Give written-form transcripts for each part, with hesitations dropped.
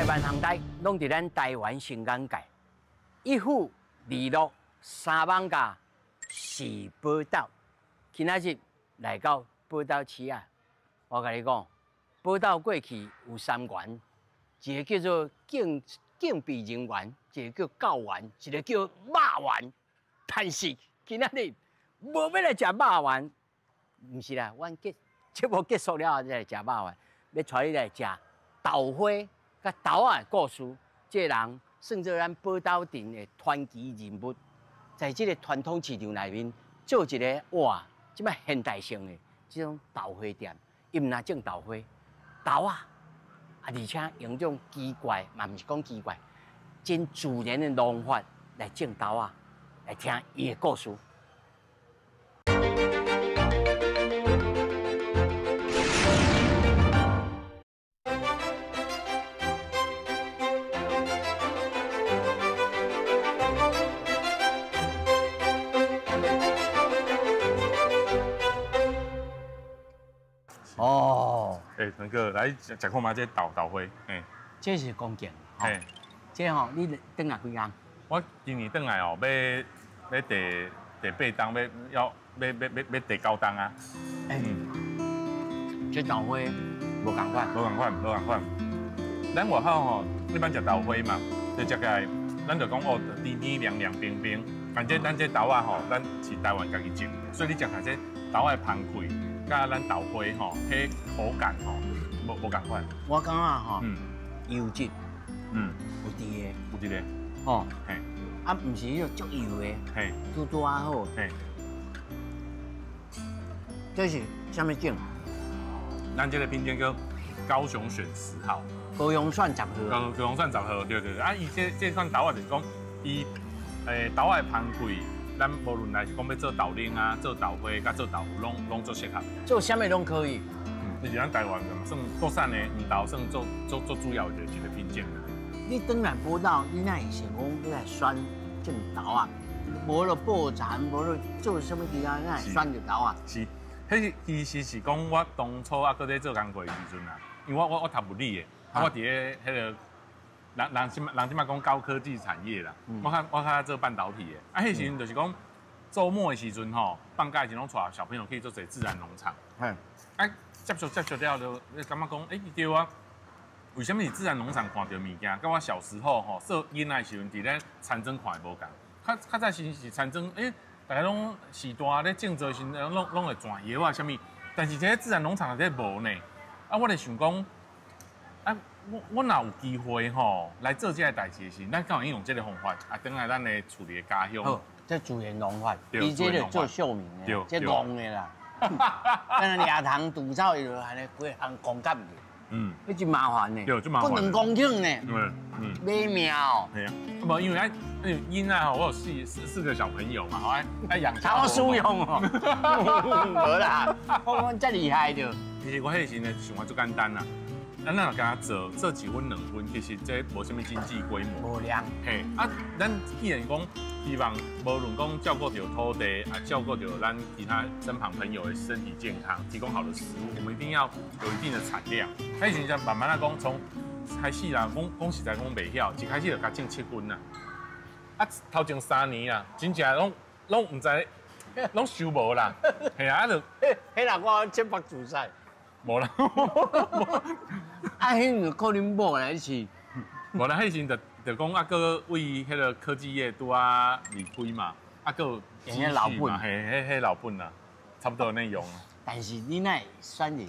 來萬行台攏佇咱台灣新港界，一府二鹿三艋舺四寶斗。今仔日來到寶斗市啊，我共你講，寶斗過去有三元，一個叫做警備人員，一個叫教員，一個叫肉圓。但是今仔日無欲來食肉圓，毋是啦，阮結節目結束了後才來食肉圓，欲帶你來食豆花佮豆仔的故事。這個人算做咱寶斗鎮的傳奇人物，在這個傳統市場內面做一个哇，這擺現代性的這種豆花店，伊毋但種豆花、豆仔，啊，而且用這種奇怪，嘛毋是講奇怪，真自然的農法來種豆仔，來聽伊的故事。哦，欸，陳哥來食看覓這豆花，欸，這是關鍵，嘿，這吼你轉來幾工？我今年轉來哦，欲第八冬，欲要欲欲欲欲第九冬啊。欸，這豆花無仝款，無仝款，無仝款。咱外口吼，一般食豆花嘛，就食起來，咱就講哦，甜甜涼涼冰冰。反正咱這豆仔吼，咱是台灣家己種，所以你食起來這豆仔的香氣，佮咱豆花吼，彼口感吼，無仝款。我感覺吼，油脂，有佇的，有佇的，吼，嘿，啊，毋是彼個足油的，嘿，拄拄仔好，嘿。這是啥物種？咱這個品種叫高雄選10號。高雄選10號。高雄選10號，對對對。啊，伊這款豆仔就是講，伊豆仔的香氣，咱無論來是講欲做豆奶啊，做豆花，佮做豆腐，攏足適合。做啥物攏可以。嗯，就是咱台灣的嘛，算國產的黃豆，算做主要的一個品種。你轉來寶斗，你哪會想講你來選種豆仔？無囉報田，無囉做啥物其他，哪會選著豆仔？是，彼其實是講我當初猶閣咧做工課的時陣啊，因為我讀物理的，啊，我佇咧彼個人這擺講高科技產業啦，我較做半導體的，啊，彼時陣就是講週末的時陣吼，放假的時陣攏帶小朋友去做者自然農場。啊，接觸了就感覺講，欸，對啊，為啥物自然農場看著物件，佮我小時候吼做囡仔的時陣，佇咧田莊看的無仝。較早時是田莊，欸，大家攏時代咧種植的時陣，攏會轉葉仔啥物，但是這個自然農場內底無呢。啊，我就想講，啊，我若有機會吼來做這個代誌的時，咱敢會用這個方法啊，轉來咱的厝裡的家鄉。好，這自然農法，伊這個做秀明的，這戇的啦。敢若掠蟲除草，伊就按呢規項講甲去。嗯，彼真麻煩呢，對，真麻煩。閣2公頃呢，買命哦。係啊，無因為愛囡仔吼，我有四個小朋友嘛，愛養。超使用哦。無啦，我這厲害著。其實我彼時陣想法足簡單啦，咱若共做一份兩份，其實這無啥物經濟規模。無量。嘿，啊，咱既然講希望無論講照顧著土地，啊，照顧著咱其他身旁朋友的身體健康，提供好的食物，我們一定要有一定的產量。彼時陣慢慢仔講，從開始啦，講實在講袂曉，一開始就共種7分啦。啊，頭前3年啊，真正攏毋知，攏收無啦。嘿啊，啊就，彼若我切腹自殺。無啦。啊，彼有可能某來是。無啦，彼時陣就講啊，閣為彼個科技業拄仔離開嘛，啊，閣有積蓄嘛，嘿，彼老本啊，差不多按呢用。但是你哪會選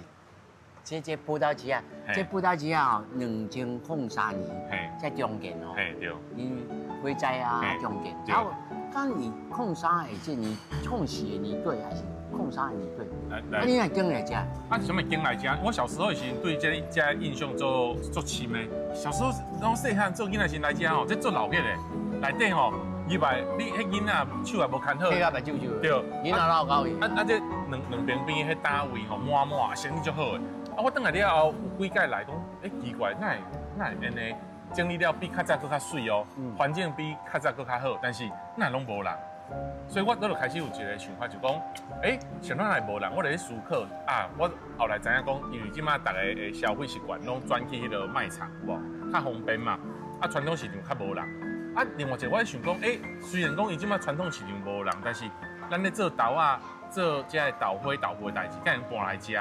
擇這寶斗市啊？這寶斗市啊，2003年才重建哦。嘿，對。因為火災啊，重建。啊，敢是03的這年，04的年底還是03的年底？啊，你哪轉來遮？啊，啥物轉來遮？我小時候的時陣對這印象足深的。小時候攏細漢做囡仔時來遮吼，這足鬧熱的，內底吼入來，你彼囡仔手也無牽好，對目睭睭，對，囡仔老狗去。啊，這兩邊邊彼單位吼滿滿，生意足好的。啊，我轉來了後有幾擺來講，欸，奇怪，哪會按呢？整理了比較早閣較媠哦，環境比較早閣較好，但是哪攏無人。所以我就開始有一個想法，就講，欸，想哪會無人？我咧思考啊，我後來知影講，因為這擺逐个的消費習慣攏轉去彼個賣場，有無？較方便嘛，啊傳統市場較無人。啊，另外一個我想講，欸，雖然講伊這擺傳統市場無人，但是咱咧做豆仔、做這个豆花、豆腐的代誌，敢會搬來遮，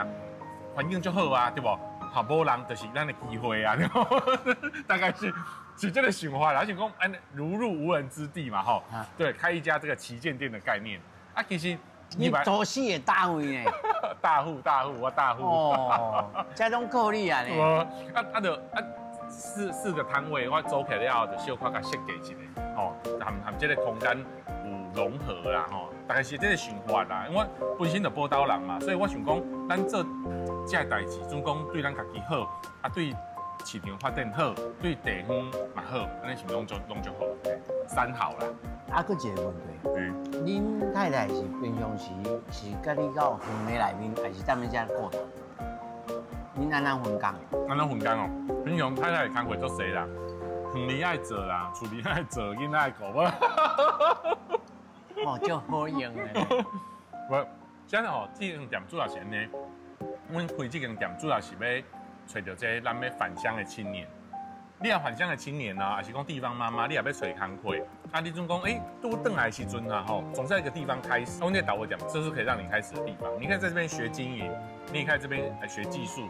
環境足好啊，對無？好，無人就是咱的機會啊，對無？大概是這個想法啦，想講按如入無人之地嘛，吼，對，開一家這個旗艦店的概念。啊，其實你做四個大戶呢？大戶大戶，我大戶。哦，這攏靠你啊呢。啊啊就啊四個攤位，我組起來了後，就小可共設計一下，吼，含含這個空間有融合啦，吼，大概是這個想法啦。因為我本身就寶島人嘛，所以我想講，咱做這个代誌，總講對咱家己好，啊對市場發展好，對地方嘛好，按呢是毋是攏足攏足好？三好啦。啊，閣一個問題，恁太太是平常時是佮你到園的內面，還是踮咧遮顧頭？恁按怎分工？按怎分工哦？平常太太的工課足濟啦，園裡愛做啦，厝裡愛做，囡仔愛顧。哦，足好用的。無，這吼，這間店主要是按呢，阮開這間店主要是欲揣著這咱欲返鄉的青年。你若返鄉的青年啊，抑是講地方媽媽，你若欲揣工課，啊，你總講，欸，拄轉來的時陣啊，吼，總在一個地方開始。阮這豆花店，這是可以讓你開始的地方。你可以在這邊學經營，你也可以在這邊來學技術。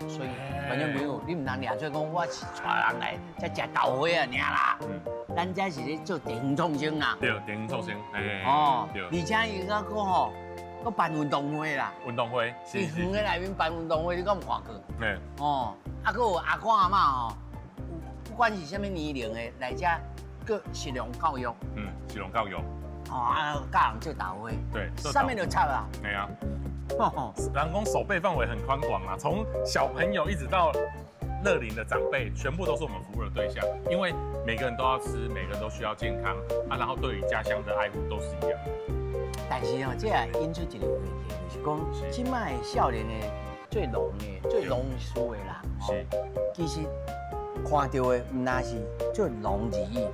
所以，觀眾朋友，你毋通掠做講我是帶人來才食豆花啊，爾啦。咱這是咧做地方創生啊。對，地方創生。哦，對。而且伊閣閣吼，閣辦運動會啦。運動會。佇園的內面辦運動會，你敢有看過？對。哦，啊，閣有阿公阿嬤吼。不管是啥物年齡的來遮，閣食農教育。嗯，食農教育。哦，啊，教人做豆花。對。啥物都插啊。對啊。人講守備範圍很寬廣啊，從小朋友一直到樂齡的長輩，全部都是我們服務的對象。因為每個人都要吃，每個人都需要健康啊，然後對於家鄉的愛護都是一樣。但是哦，這也引出一個問題，就是講，這擺少年的做農的、做農事的人，其實看到的毋但是做農而已，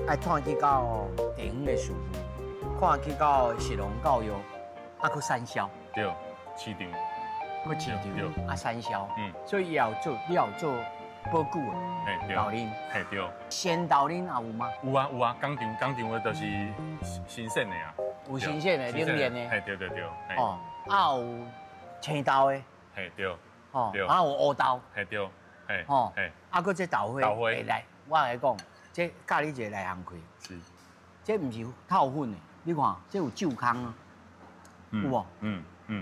愛看去到地方的事務，看去到食農教育，啊，閣產銷，對，市場，閣市場，啊，產銷，所以伊也有做，你也有做保久的，豆奶，嘿對，鮮豆奶也有嗎？有啊有啊，工廠工廠的都是新鮮的啊，有新鮮的冷鏈的，嘿對對對，哦，啊有青豆的，嘿對，哦，啊有烏豆，嘿對。吼，啊，閣這豆花，豆花來，我共你講，這教你一个內行開，是，這毋是透粉的，你看，這有蛀空啊，有無？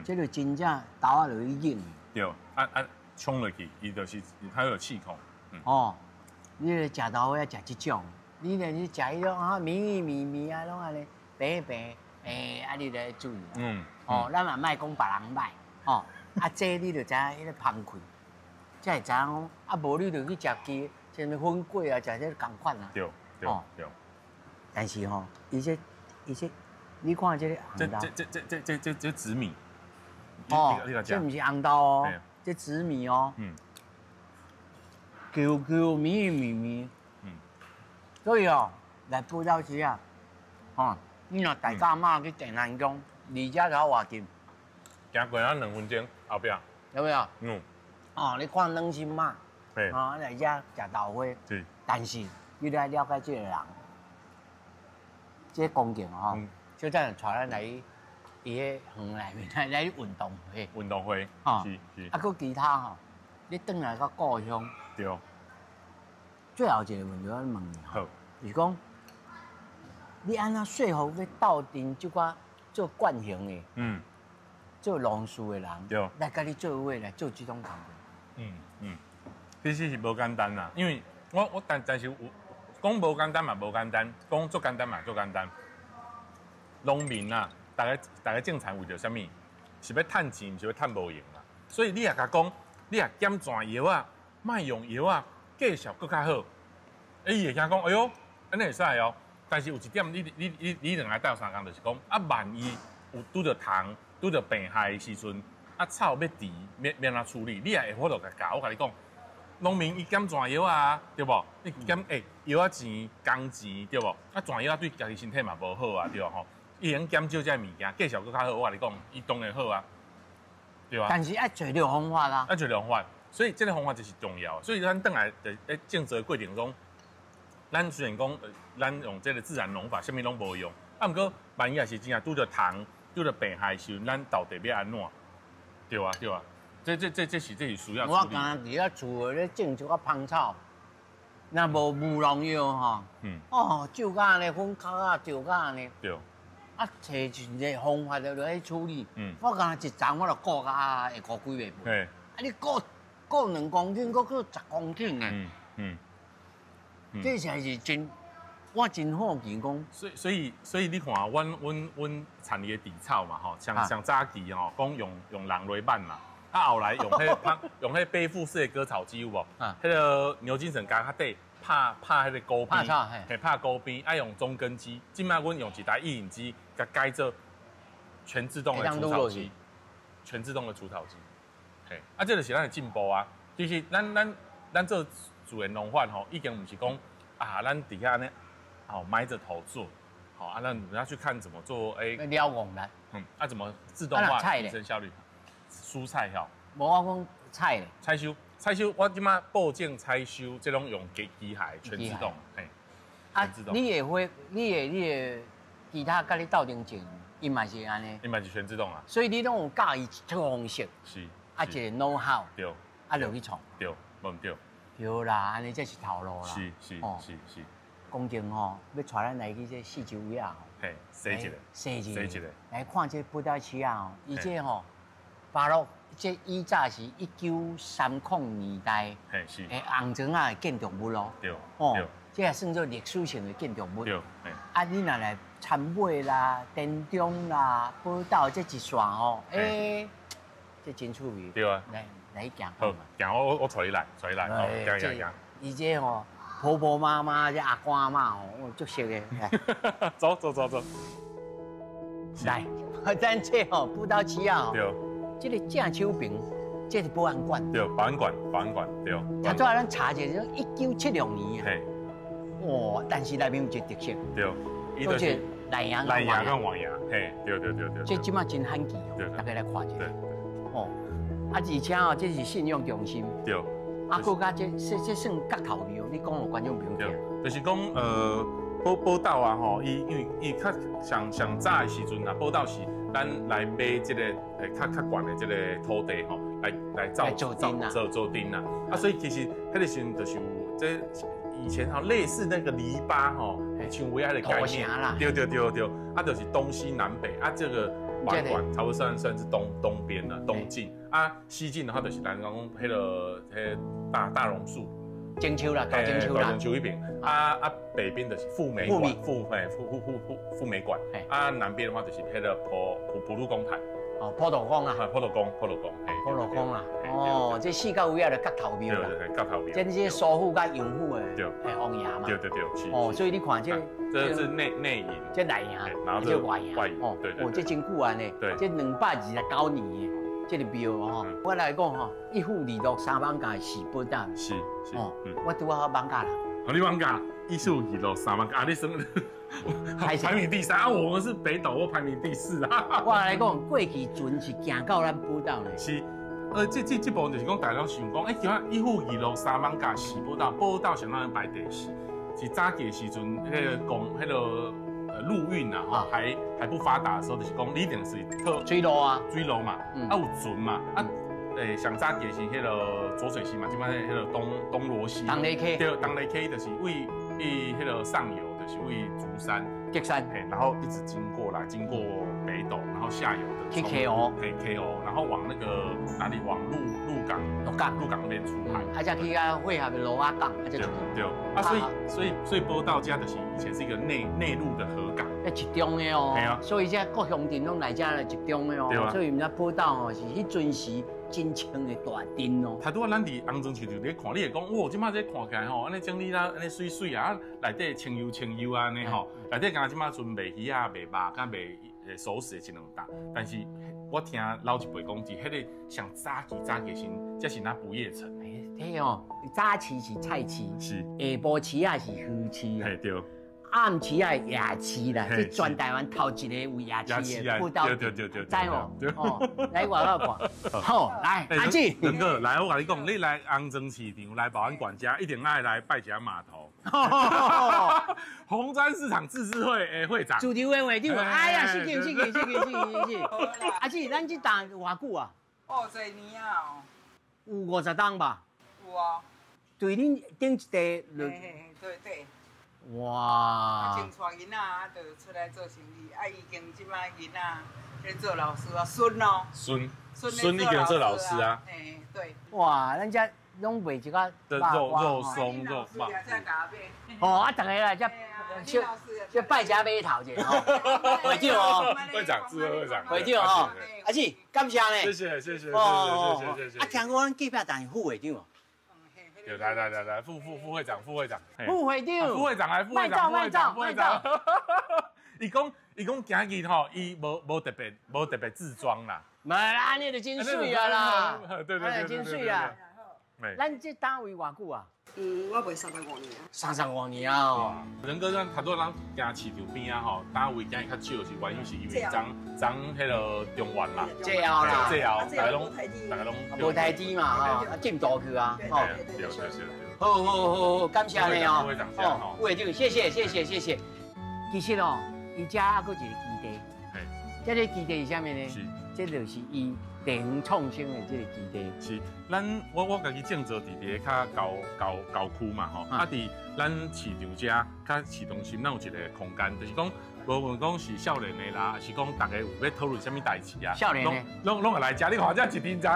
這就真正豆仔落去湧。對，啊啊，沖落去，伊就是它有氣孔。哦，你咧食豆花愛食這種，你咧你食彼種啊，綿綿綿啊，攏按呢白白，欸，啊你咧注意。哦，咱嘛莫講別人歹，吼，啊這你就知影彼个芳氣。才會知影講，啊，無你就去食雞，啥物粉粿啊，食這仝款啊。對對對。但是吼，伊這伊這，你看這個紅豆。這這這這這這這紫米。哦，這毋是紅豆哦，這紫米哦。Q Q 綿綿綿。所以哦，來寶島市啊，吼，你若大甲媽去鄭南宮，離遮才偌近？行過啊兩分鐘，後壁。有沒有？哦，你看軟心媽，哦，來遮食豆花，但是你愛了解這個人，這個光景吼，小等下帶咱來伊彼園內面來來運動會，運動會，是是。啊，閣其他吼，你轉來到故鄉，對。最後一個問題我問你，好，是講你按怎說服欲鬥陣這寡做慣行的，做農事的人，來佮你做伙來做這種工作。其實是無簡單啦，因為我我但但是有講無簡單嘛無簡單，講足簡單嘛足簡單。農民啊，逐家逐家種田為著啥物？是欲趁錢，毋是欲趁無閒啦。所以你若共講，你若減泉藥仔，莫用藥仔，繼續閣較好。欸，伊會驚講，哎喲，按呢會使哦。但是有一點，你你你你兩个鬥相共，就是講啊，萬一有拄著蟲、拄著病害的時陣，啊草欲除，欲欲按怎處理？你也會法度共教。我共你講，農民伊減泉藥仔，對無？你減欸藥仔錢、工錢，對無？啊泉藥仔對家己身體嘛無好啊，對吼。伊會用減少這个物件，繼續閣較好。我共你講，伊當然好啊，對啊。但是愛揣著方法啊。愛揣著方法，所以這个方法就是重要。所以咱轉來就咧種植的過程中，咱雖然講，咱用這个自然農法，啥物攏無用，啊，毋過萬一若是真正拄著蟲、拄著病害的時陣，咱到底欲按怎？對啊，對啊，這是需要我處理。敢佇遐厝咧種一寡芳草，若無無農藥吼，哦，照甲按呢粉殼啊，照甲按呢，啊，揣一个方法就落去處理。我敢若一叢我就顧甲會顧幾袂啊，你顧顧2公頃，閣閣10公頃呢？這才是真，我真好奇講，所以你看，阮田裡的豬草嘛，吼，像早期吼，講用人來挽嘛，啊後來用彼個用彼背負式的割草機有無？彼个牛筋繩共較底拍拍彼个溝邊，拍草嘿，嘿，拍溝邊，愛用中耕機。這擺阮用一台曳引機，共改做全自動的除草機，全自動的除草機。嘿，啊，這就是咱的進步啊。其實咱做自然農法吼，已經毋是講啊，咱底下呢，好埋着頭做，好啊，那你要去看怎麼做，欸，了戇啦。啊，怎麼自動化提升效率？蔬菜吼，無我講菜咧，採收採收，我這擺播種採收，這攏用機械全自動，嘿，啊，你會會，你會其他佮你鬥陣種，伊嘛是按呢，伊嘛是全自動啊。所以你攏有教伊一套方式，啊，一个 know how，啊，落去創，對，無毋對。對啦，按呢這是頭路啦。講真吼，欲帶咱來去這四周圍啊，嘿，踅一下，踅一下，踅一下，來看這寶斗市啊，吼，伊這吼，巴洛，這以早是1930年代，的紅磚仔的建築物咯。哦，這也算做歷史性的建築物。啊，你若來參尾啦、田中啦、寶斗這一線吼，欸，這真趣味。來來行。好，行，我帶你來，帶你來，好，行行行。伊這吼婆婆媽媽這阿公阿嬤吼，我足熟的。來，走走走走。來，咱這吼寶斗市啊，這个正手邊，這是保安館。對，保安館，保安館，對。頭拄仔咱查一下，1976年啊。哇！但是內面有一個特色。對。就是內營。內營佮外營，嘿，對對對對。這這擺真罕見哦，大家來看一下。哦，啊，而且哦，這是信用中心。對。啊，閣較這算角頭廟，你講予觀眾朋友聽。就是講，寶斗啊，吼，伊因為伊較上上早的時陣啊，寶斗是咱來買這个較懸的這个土地吼，來造造造造鎮啊。啊，所以其實彼个時陣就是有這以前吼類似那個籬笆吼，像圍仔的概念。對對對對，啊，就是東西南北啊，這个保安館差不多算是東邊啦，東進啊，西進的話就是咱講彼个彼大榕樹。中秋啦，大中秋啦。大中秋彼邊，啊北邊就是富美館，富嘿富富富富富美館，啊南邊的話就是彼个普渡公壇。哦，普渡宮啊。普渡宮，普渡宮，普渡宮啦。哦，這四角位仔就角頭廟啦。對，角頭廟。這是蘇府佮楊府的，王爺嘛。對對對，是。哦，所以你看這，這是內營，這內營，然後這外營，哦，哦，這真久按呢，這229年的。這个廟吼，我來講吼，一府二鹿三艋舺四寶斗。是是。哦，我拄好艋舺啦。哦，你艋舺一府二鹿三艋舺，啊，你算排名第三啊，我們是北斗，我排名第四啊。我來講，過去船是行到咱寶斗呢。是，這部分就是講大家想講，欸，其實一府二鹿三艋舺四寶斗，寶斗是咱排第四，是早期的時陣，彼个公，彼个陸運啊，吼，還不發達的時候，就是講你一定是靠水路啊，水路嘛，啊有船嘛，啊，上早期是彼个濁水溪嘛，這擺彼个東螺溪，東螺溪，對，東螺溪就是為伊彼个上游，就是為竹山，竹山，嘿，然後一直經過來，經過北斗，然後下游的去溪湖，嘿，溪湖，然後往那個哪裡，往鹿港，鹿港，鹿港那邊出海，啊，才去到匯合的羅仔港，啊，才出去。對，啊，所以寶斗遮就是以前是一個內陸的河港，集中的哦，所以這各鄉鎮攏來遮來集中的哦，所以毋知寶斗哦是彼陣時真清的大鎮哦。頭拄仔咱佇紅磚市場咧看，你會講，哇，這擺這看起來吼，按呢整理啦，按呢媠媠啊，內底清幽清幽按呢吼，內底敢若這擺陣賣魚仔、賣肉、佮賣熟食的一兩擔，但是我聽老一輩講，佇彼个上早期早期時，這是咱不夜城。對哦，早市是菜市，是下晡市仔是魚市。嘿對。暗时仔夜市啦，这全台湾头一个有夜市的宝岛，对对对，知无？哦，来外口看，好，来阿姊，仁哥，来我共你讲，你来红砖市场来保安管家，一定爱来拜一下码头。红砖市场自治会的会长，自治会会长，哎呀，失敬失敬失敬失敬失敬。阿姊，咱这档偌久啊？哦，济年啊，有50冬吧？有啊。对恁顶一块。嘿嘿，对对。哇！啊，先带囡仔，啊，就出来做生意，啊，已经这摆囡仔咧做老师啊，孙哦，孙孙已经做老师啊，嘿，对。哇，咱遮拢卖一个肉肉松肉肉。哦，啊，逐个来遮，小小拜一下码头者吼，会长哦，会长，智慧会长，会长哦，阿姊，感谢呢，谢谢谢谢谢谢谢谢。啊，听讲阮隔壁档是副会长哦。来来来来，副副副会长，副会长，副会长，副会长来，副会长，副会长，副会长。伊讲今日吼，伊无特别无特别自装啦。无啦，按呢就真媠啊啦，对对对，真媠啊。咱这单位偌久啊？嗯，我卖35年啊。35年啊！哦。仁哥，咱头拄咱行市场边仔吼，单位行较少是原因是因为涨涨彼个中原啦，最后啦，最后大家拢大家拢无台资嘛吼，啊进度去啊，吼。对对对。好好好好，感谢你哦。副会长，哦，副会长，谢谢谢谢谢谢。其实哦，伊遮还阁一个基地，这个基地是啥物呢？是，这就是伊地方创生的这个基地。是，咱我家己种植伫伫较郊郊郊区嘛吼，啊伫咱市场遮较市中心，咱有一个空间，就是讲，无论讲是少年的啦，还是讲大家有欲讨论啥物代志啊，少年的，拢会来遮，你看这一阵遮，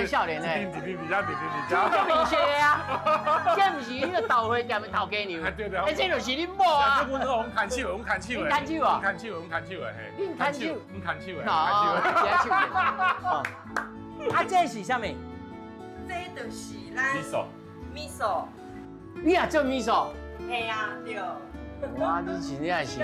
少年的，一阵一阵伫遮，一阵伫遮，这明显啊，这毋是彼个豆花店的头家娘，对对，欸，这就是恁某啊，这阮阮牵手的，阮牵手的，牵手啊，阮牵手的，阮牵手的，嘿，恁牵手，阮牵手的，牵手的，哦，啊，这是啥物？这就是咱味噌，味噌，你也做味噌？嘿啊，对。哇，你真正是。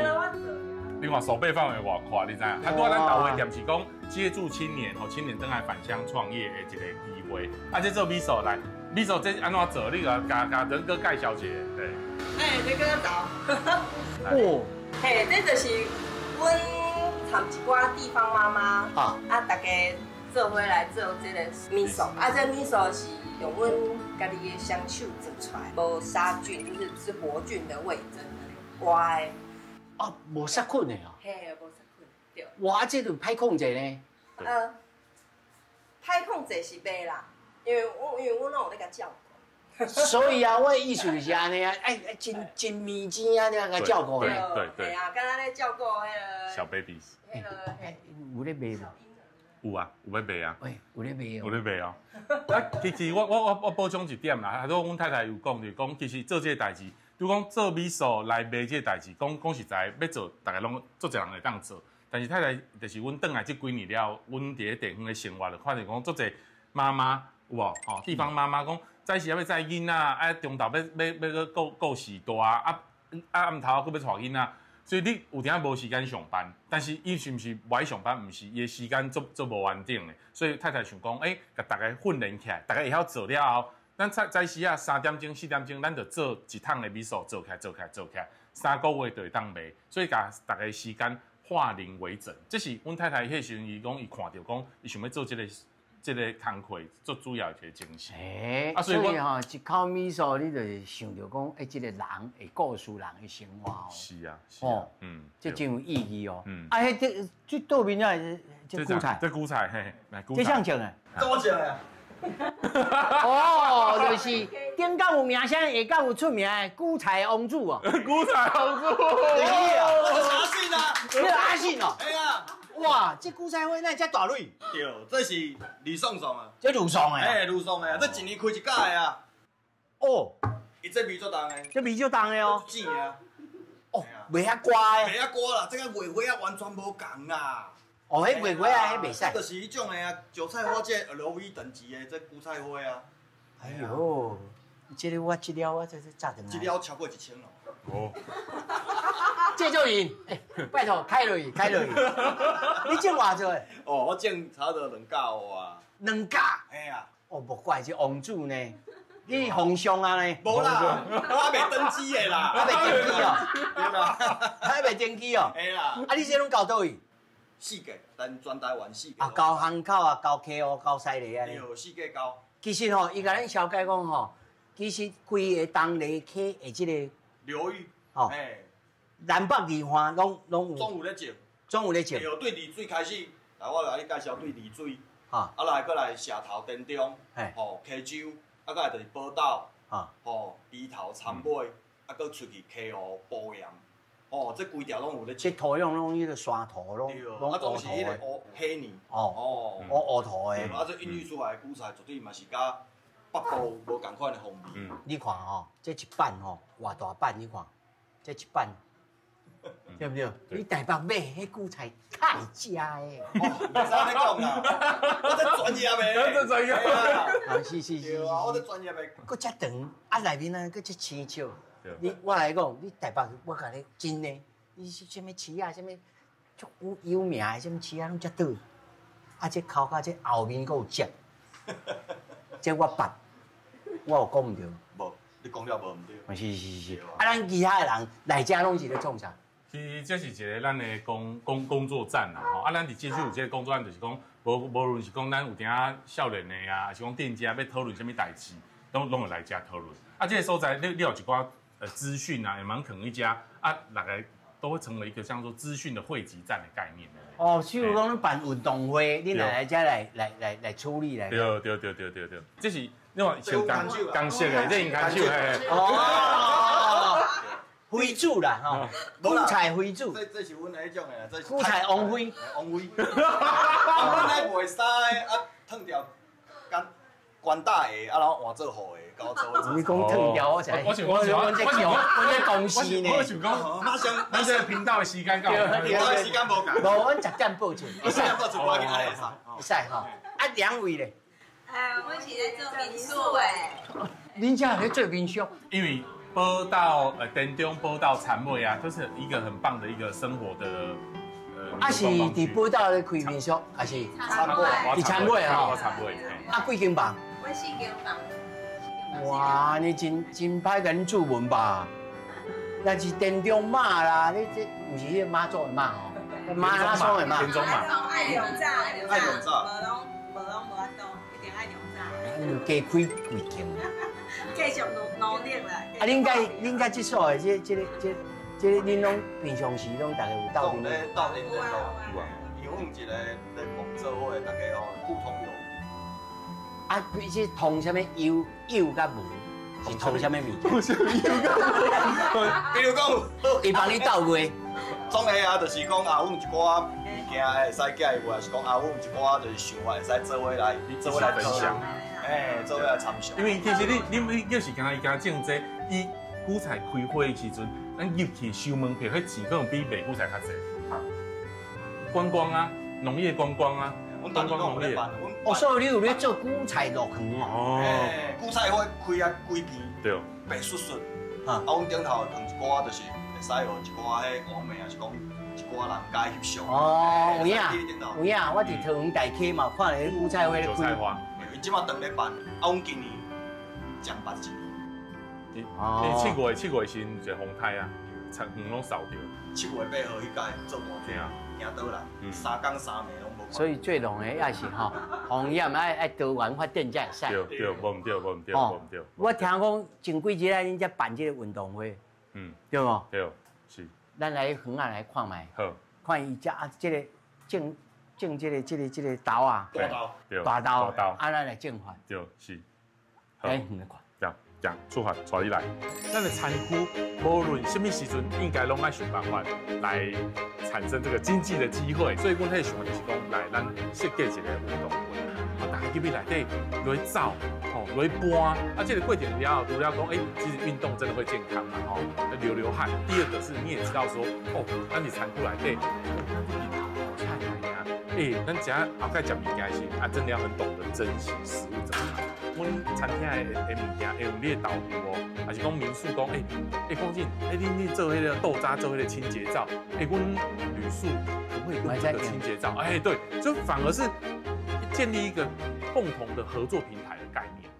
你看手背范围偌宽，你知影？啊，拄仔咱豆花店是讲接住青年，予青年转来返乡创业的一个机会。啊，这做味噌来，味噌这按怎做？你共共共仁哥介绍一下，对。哎，这个走。哦。嘿，这就是阮参一寡地方妈妈，啊，大家做伙来做这个味噌。啊，这味噌是用阮家己的双手做出来，无杀菌，就是是活菌的味噌，活的。哦，无杀菌的哦。嘿，无杀菌，对。哇，这就歹控制呢。歹控制是袂啦，因为阮拢有咧共照顾。所以啊，我的意思就是按呢啊，哎哎，真真物钱啊，你共照顾咧。对对。嘿啊，敢若咧照顾彼个。小 babies。彼个。哎，有咧卖无？有啊，有咧卖啊。喂，有咧卖哦。有咧卖哦。啊，其实我补充一点啦，拄阮太太有讲，就是讲其实做这个代志。就讲做味噌来卖这个代志，讲讲实在，欲做，逐家拢足济人会当做。但是太太，就是阮转来这几年了，阮伫咧地方的生活，就看著讲足济妈妈有无？吼，地方妈妈讲早时犹欲载囡仔，啊，中昼欲欲欲阁顾顾序大，啊啊暗头阁欲带囡仔，所以你有当无时间上班。但是伊是毋是无爱上班？毋是，伊的时间足足无完整的。所以太太想讲，欸，共逐家训练起来，逐家会晓做了后。咱早早时啊，3点钟、4点钟，咱就做一桶的味噌，做起来、做起来、做起来，3个月就会当卖。所以共逐家时间化零为整，这是阮太太彼时阵，伊讲伊看著讲，伊想欲做这个工课，做主要的一个精神。欸，啊，所以吼，一口味噌，你就想著讲，欸，这个人会故事人的生活哦。是啊，是啊，嗯，这真有意义哦。嗯，啊，彼这这倒面啊，这韭菜，这韭菜，嘿，来韭菜。这啥种的？这我种的。哦，就是顶港有名声，下港有出名的韭菜王子哦。韭菜王子，我是阿信啊。你是阿信哦。哎呀，哇，这韭菜花哪会遮大蕊？对，这是吕宋送的。这吕宋的。哎，吕宋的，这一年开一届的啊。哦。伊这味足重的。这味足重的哦。甜啊。哦，袂遐寒的。袂遐寒啦，这个月花仔完全无仝啦。哦，彼月花仔，彼袂使。就是彼种的啊，韭菜花这 LV 等级的这韭菜花啊。哎呦，这个我这了我这这炸转来。这了超过1000咯。哦。这就赢，拜托开落去，开落去。你种偌济？哦，我种差不多2甲外啊。 2甲？嘿啊。哦，无怪这王子呢。你皇上啊呢？無啦，我未登基的啦，還未登基哦，對啦，還未登基哦。嘿啦。啊，你這攏到佗位？四個，咱全台灣四個。啊，到巷口啊，到溪湖，到西螺啊。對，四個到。其實吼，伊共咱紹介講吼，其實規个東麗溪的這个流域，吼，南北二岸攏有，總有咧種，總有咧種。對，對麗水開始，來我來你介紹對麗水，啊來閣來社頭、田中，吼溪洲，啊閣來就是寶斗，吼埤頭、杉尾，啊閣出去溪湖、埔鹽，哦，這規條攏有咧種。這土壤攏彼个沙土，攏啊，總是彼个烏黑泥，哦，烏烏土的。啊，這孕育出來的韭菜絕對嘛是佮北部無仝款的風味。你看吼，這一板吼，偌大板，你看，這一板。對不對？你台北買彼韭菜太食的。哦，袂使按呢講啦，我這專業的。這專業。啊，是是是。對啊，我這專業的。閣遮長，啊內面啊閣遮青笑。你我來講，你台北我共你真的，你是啥物市啊？啥物足有有名的啥物市啊？攏遮短。啊，這口感這後面閣有汁。這我捌，我有講毋對？無，你講了無毋對。是是是。啊，咱其他的人來遮攏是咧創啥？其實這是一個咱的工作站啦，吼啊，咱佇接觸有這個工作站，就是講，無論是講咱有當仔少年的啊，還是講店家欲討論啥物代誌，攏會來遮討論。啊，這個所在，你有一寡資訊啊，會茫囥佇遮啊，大家都會成為一個像說資訊的匯集站的概念。哦，比如講辦運動會，你來遮來處理來。對對對對對對，這是你看像紅色的，這𪜶牽手的。哦。妃子啦，吼，韭菜妃子。這是阮彼種的，這是韭菜王妃。王妃。啊，阮咧賣衫的，啊，脫掉，干關大的，啊，然後換做好的，佮我做。你講脫掉，我才。我想講，我這我這公司呢。我想講，馬上，咱這個頻道的時間到。頻道的時間無仝。無，阮10點報出。 10點報出，我緊按會使。會使吼。啊，兩位咧？阮是咧做民宿的。恁遮咧做民宿？因為。寶斗田中寶斗田尾啊，就是一個很棒的一個生活的啊是佇寶斗咧開民宿，還是？田尾。佇田尾吼。田尾。啊，幾間房？阮四間房。哇，你真歹共恁注文吧？那是田中媽啦，你這毋是彼個媽祖的媽吼？媽祖的媽。田中媽。愛兩早，愛兩早。無攏無法度，一定愛兩早。你加開幾間？繼續努力啦！啊，恁該這所的這恁攏平常時攏大家有鬥陣咧？鬥陣聯絡有啊，因為阮有一個聯盟做伙，大家吼互通有無。啊，這通啥物有有佮無？是通啥物物件？比如講，伊幫你鬥賣。總的啊，就是講啊，阮有一寡物件會使寄伊，還是講啊，阮有一寡就是想法會使做伙來做伙來分享。哎，做伙來參詳。因為其實你就是敢若伊敢種這，伊韭菜開花的時陣，咱入去收門票，彼錢可能比賣韭菜較濟。觀光啊，農業觀光啊，觀光農業。哦，所以你有咧做韭菜樂園哦。韭菜花開啊規片，對，白雪雪。啊，阮頂頭放一寡，就是會使予一寡彼網美，還是講一寡人佮翕相。哦，有影，有影，我佇桃園大溪嘛，看著韭菜花咧開。韭菜花。這馬當咧辦，啊，阮今年降辦一年。哦。7月時陣就風颱啊，田園攏掃著。7月8號彼屆做大水，驚倒啦，3工3暝攏無。所以最濃的也是吼，風險愛多元發展才會使。對對，無毋對，無毋對，無毋對。我聽講前幾日啊，恁才辦這個運動會，對無？對，是。咱來園仔來看覓。好。看伊遮啊，這個種。種這個豆啊，大豆，大豆，啊，咱來種法，對，是，來園來看，這樣，出發，帶你來。咱的田區，無論啥物時陣，應該攏愛想辦法來產生這個經濟的機會。所以，阮彼個想法就是講，來，咱設計一個運動會，啊，大家入去內底來走，吼，來搬。啊，這個過程了後，除了講，欸，其實運動真的會健康嘛，吼，流流汗。第二個是，你也知道說，哦，咱佇田區內底，菜啊。欸，咱食後蓋食物件時，啊，真的要很懂得珍惜食物怎麼來。阮餐廳的物件，會用你的豆腐哦，還是講民宿講，欸，欸，講真，欸，恁做彼個豆渣，做彼個清潔皂，欸，阮旅宿不會用這個清潔皂，欸，對，就反而是建立一個共同的合作平台的概念。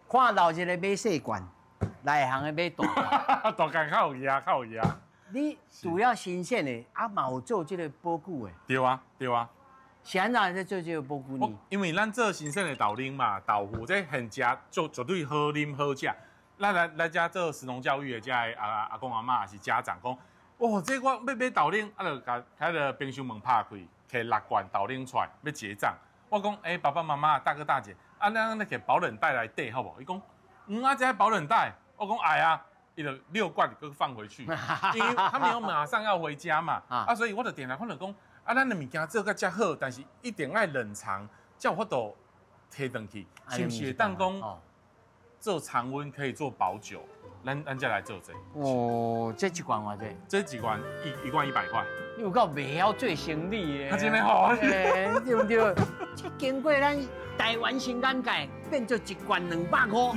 看老一个买细罐，内行的买大罐。大罐較有額，較有額。你除了新鮮的，啊嘛有做這個保久的。對啊，對啊。是按怎在做這個保久呢？因為咱做新鮮的豆奶嘛，豆腐這現食就絕對好啉好食。咱來遮做食農教育的，遮的阿公阿嬤也是家長講，哦，這我欲買豆奶，啊，就共彼个冰箱門拍開，提6罐豆奶出來，欲結帳。我講，欸，爸爸媽媽、大哥大姐，啊，咱那個保冷袋來袋好無？伊講，嗯啊，這保冷袋，我講愛啊，伊就6罐閣放回去，因為他沒有馬上要回家嘛，啊，所以我就定定可能講，啊，咱的物件做甲遮好，但是一定愛冷藏，才有法度提轉去，是毋是會當講做常溫可以做保久？咱才來做這個。哦，這一罐偌濟？這一罐一罐100塊。你有夠袂曉做生意的。他真的好。對不對？這經過咱台灣新眼界，變做一罐200塊。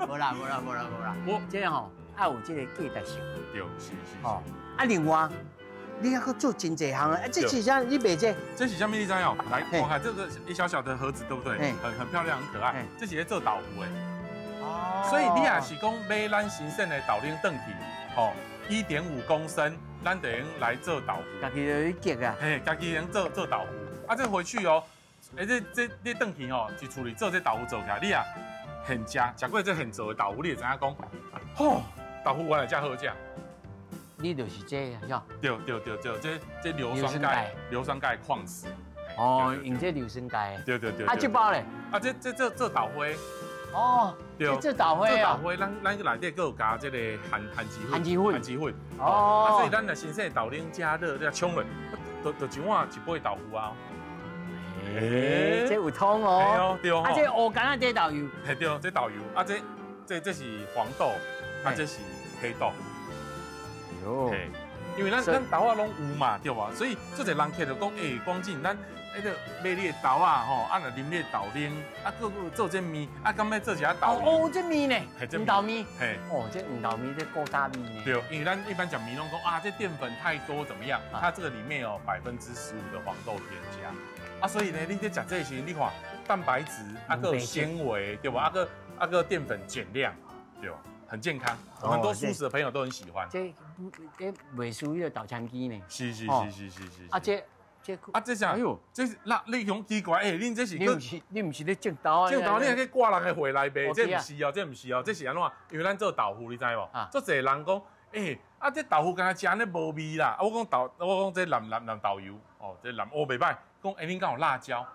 無啦無啦無啦無啦。我這個吼，愛有這個價值性。對，是是是。啊，另外，你還閣做真濟項啊？這是啥？你賣這？這是啥物？你知哦？來，我看這個一小小的盒子，對不對？很漂亮，很可愛。這是咧做豆腐的。所以你若是講買咱新鮮的豆奶轉去，吼，1.5公升，咱就用來做豆腐。家己就去結啊。嘿，家己用做豆腐。啊，這回去哦，欸，這你轉去吼，一厝裡做這豆腐做起來，你啊現食，食過這現做的豆腐，你會知影講，吼，豆腐原來遮好食。你就是這個，是對對對對，這硫酸鈣，硫酸鈣礦石。哦，用這硫酸鈣。對對對。啊，這包咧？啊，這做豆花。哦，對，這豆花啊，這豆花，咱內底閣有加這個番薯粉，番薯粉，番薯粉。哦，啊，所以咱若新鮮的豆奶加熱，再沖落，就一碗一杯豆腐啊。欸，這有湯哦。對哦。啊，這烏柑仔這豆油。嘿對，這豆油，啊，這是黃豆，啊，這是黑豆。喲。因為咱豆仔攏有嘛，對無？所以足濟人客就講，欸，光進咱。彼个買你的豆仔吼，啊，若啉你的豆奶，啊，閣做這麵，啊，敢欲做一下豆油？哦，這麵呢？黃豆麵。嘿。哦，這黃豆麵這古早味呢。對，因為咱一般食麵攏講啊，這澱粉太多怎麼樣？它這個裡面有15%的黃豆添加，啊，所以呢，你在食這時，你看蛋白質啊，閣有纖維，對無？啊，閣澱粉減量，對無？很健康，很多素食的朋友都很喜歡。這袂輸彼个豆漿機呢。是是是是是是。啊這。啊，這啥？哎呦，這是那你講奇怪，欸，恁這是？你毋是咧種豆啊？種豆，你還去掛人的貨來賣？這毋是哦，這毋是哦，這是按怎？因為咱做豆腐，你知無？足濟人講，欸，啊，這豆腐敢若食按呢無味啦。啊，我講豆，我講這淋豆油，哦，這淋哦袂歹。講，欸，恁敢有辣椒？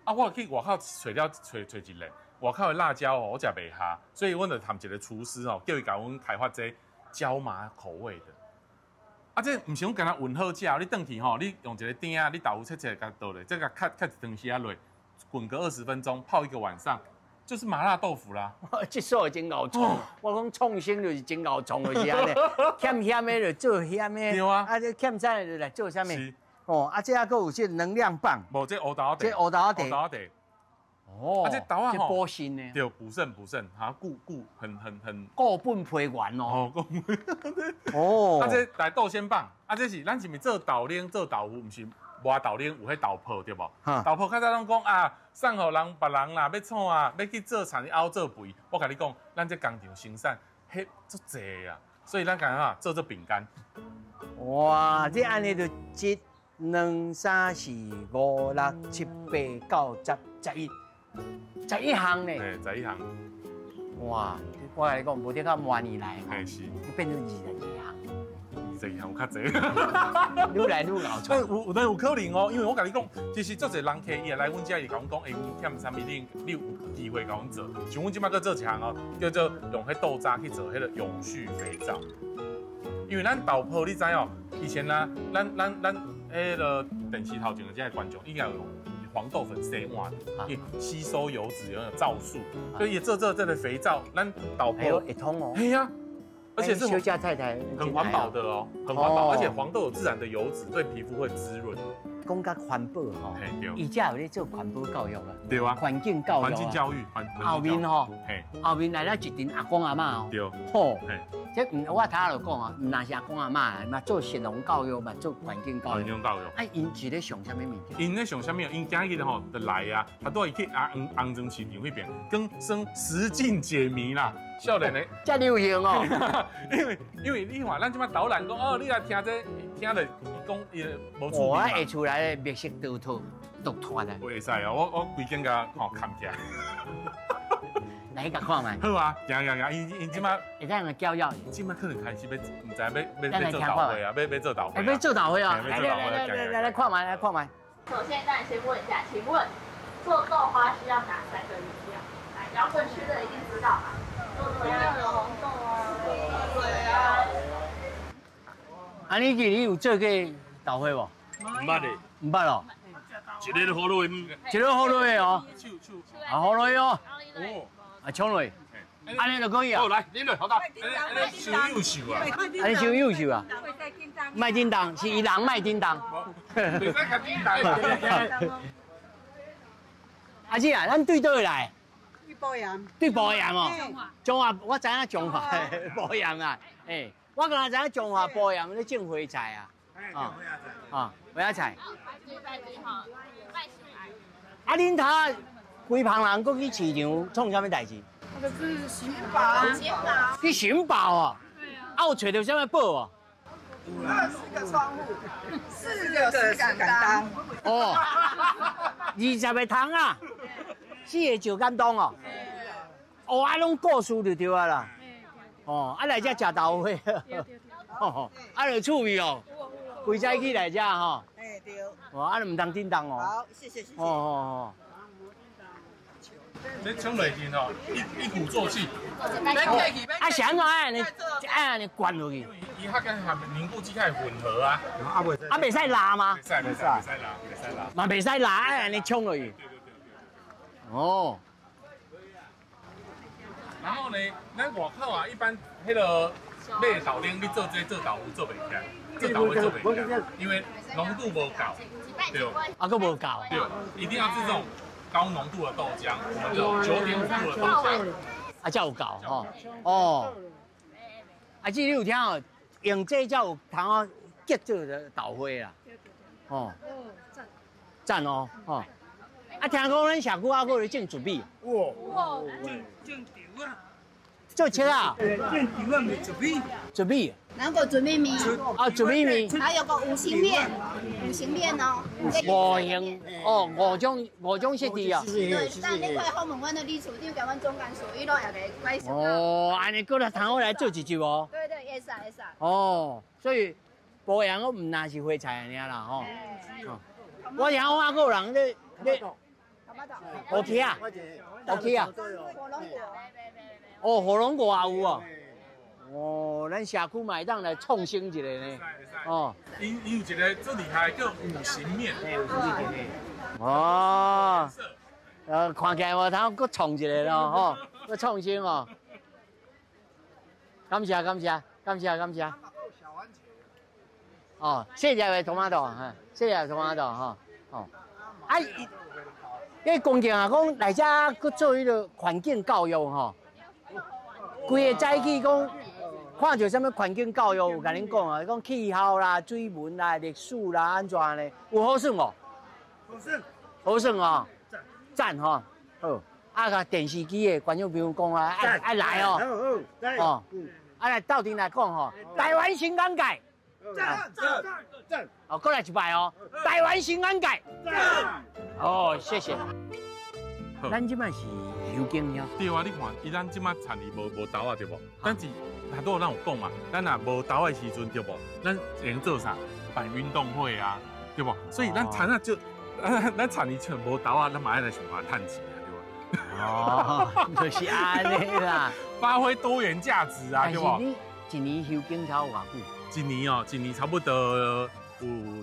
啊，我去外口揣了揣一个，外口的辣椒哦，我食袂下，所以阮就含一个廚師哦，叫伊共阮開發這椒麻口味的。啊，這毋是講干焦混好食，你轉去吼，你用一個鼎仔，你豆腐切切，共倒落，這個較一湯匙仔落，滾個20分鐘，泡一個晚上，就是麻辣豆腐啦。這所謂真𠢕創，我講創新就是真𠢕創，就是按呢，欠險的就做險的，對啊，啊這欠啥的就來做啥物。哦，啊這還閣有這能量棒。無，這烏豆仔茶。這烏豆仔茶。烏豆仔茶。哦，啊這豆仔吼，補腎的。對，補腎補腎，哈，固固很很很。固本培元哦。哦，固本。哦。啊，這來豆鮮棒，啊，這是咱是毋是做豆奶做豆腐，毋是磨豆奶有彼豆泡對無？豆泡較早攏講啊，送予人別人啦，欲創啊，欲去做田漚做肥。我共你講，咱這工廠生產，彼足濟啊，所以咱干啊做做餅乾。哇，這按呢就一、兩、三、四、五、六、七、八、九、十、11，11項呢？對，11項。哇，我共你講，無得到明年來，嘿是，變做22項。 22項有較濟。愈來愈𠢕創。但有可能哦，因為我共你講，其實足濟人客伊會來阮遮，伊共阮講，欸，阮欠啥物，你有機會共阮做。像阮這擺閣做一項哦，叫做用彼豆渣去做彼个永續肥皂。因為咱豆泡你知哦，以前啊，咱彼个電視頭前的這个觀眾應該有用黃豆粉洗碗，伊吸收油脂，有皂素，所以做這個肥皂，咱豆泡會通哦。嘿啊，而且是休假太太很環保的哦，很環保，而且黃豆有自然的油脂，對皮膚會滋潤。講較環保吼，伊遮有咧做環保教育啊，對啊，環境教育，環境教育，後面吼，後面來了一陣阿公阿嬤哦，對，吼，這毋我頭仔就講啊，毋若是阿公阿嬤嘛做食農教育嘛，做環境教育。環境教育。啊，𪜶是咧上啥物物件？𪜶咧上啥物？𪜶今日吼就來啊，他拄伊去阿紅磚市場彼邊，講算實境解謎啦，少年的。遮流行哦。因為你看，咱這擺導覽講哦，你來聽這聽著伊講伊無趣味我下厝來的特色獨特獨特的。會使哦，我規間共吼崁起來。來共看覓。好啊，行行行，𪜶這擺會當來教育。這擺可能開始欲，毋知欲做豆花啊，欲做豆花。欲做豆花啊！來來來來來來看覓，來看覓。首先，當然先問一下，請問做豆花需要哪三個原料？來，搖滾區的一定知道吧？做豆花要有紅豆啊，對啊。啊，你記你有做過豆花無？毋捌的。毋捌哦。一个好落去。一个好落去哦。啊，好落去哦。啊，衝落去，按呢就可以啊。好，來，啉落，好大。傷優秀啊！按呢傷優秀啊！莫叮當，是伊人莫叮當。袂使共叮當。阿姊啊，咱對佗位來？對埔鹽。對埔鹽哦。彰化，我知影彰化埔鹽啊。欸，我敢若知影彰化埔鹽咧種花菜啊。啊啊，花菜。啊，恁頭規棚人閣去市場創啥物代誌？那個是尋寶。去尋寶哦。對啊。啊，有揣著啥物寶無？20個窗戶，4個石敢當。哦，20個窗啊，4個石敢當哦。哦，啊，攏故事就對啊啦。哦，啊來遮食豆花。哦，啊就趣味哦。規早起來遮吼。哎對。哦，啊，毋通叮當哦。好，謝謝謝謝。哦哦哦。這衝落去吼，一鼓作氣。啊，是按怎按呢？按呢灌落去。伊較跟含凝固劑較會混合啊。啊，袂使拉嗎？袂使，袂使，袂使拉，袂使拉。嘛袂使拉，按呢衝落去。對對對對。哦。然後呢，咱外口啊，一般彼個買豆奶，你做這做豆腐做袂起來，做豆腐做袂起來，因為濃度無夠。對。啊，閣無夠。對，一定要這種。高濃度的豆漿，我們這種9.5度的豆漿，啊，才有夠吼哦。啊，這你有聽哦？用這才有通哦結做的豆花啦。哦，讚讚哦，哦。啊，聽講咱社區還閣咧種糯米。哇！種稻啊！做切啊？種稻啊，毋是糯米。糯米。南國糯米麵。啊，糯米麵。還有個五行麵，五行麵哦。五行哦，五種設置啊。對，但你可以訪問阮的理事長，佮阮總幹事，伊攏會來介紹。哦，按呢閣來通好來做一集哦。對對，會使會使。哦，所以埔鹽我毋若是花菜爾啦吼。我聽講還閣有人咧咧。OK 啊，OK 啊。火龍果。哦，火龍果也有哦。哦，咱社區嘛會當來創新一下呢。哦。伊有一個最厲害叫五行麵。哦。看起來無通閣創一個咯，吼，閣創新哦。感謝感謝感謝感謝。哦，細粒的トマト，哈，細粒的トマト，吼，哦。啊，彼公眾啊，講來遮閣做彼个環境教育吼。規個早起講。看著啥物環境教育有共恁講啊？講氣候啦、水文啦、歷史啦，按怎呢？有好耍無？好耍，好耍哦，讚吼，好。啊，共電視機的觀眾朋友講啊，愛來哦，哦，啊來鬥陣來講吼，台灣新眼界，讚讚讚，哦，閣來一擺哦，台灣新眼界，讚，哦，謝謝。咱這擺是休耕了。對啊，你看，伊咱這擺田裡無豆仔對無？但是。他都有咱有講嘛，咱若無豆的時陣對無？咱會用做啥？辦運動會啊，對無？所以咱田仔就，咱田裡像無豆仔，咱嘛愛來想辦法趁錢啊，對無？哦，就是按呢啦，發揮多元價值啊，對無？你一年休耕差偌久？一年哦，一年差不多有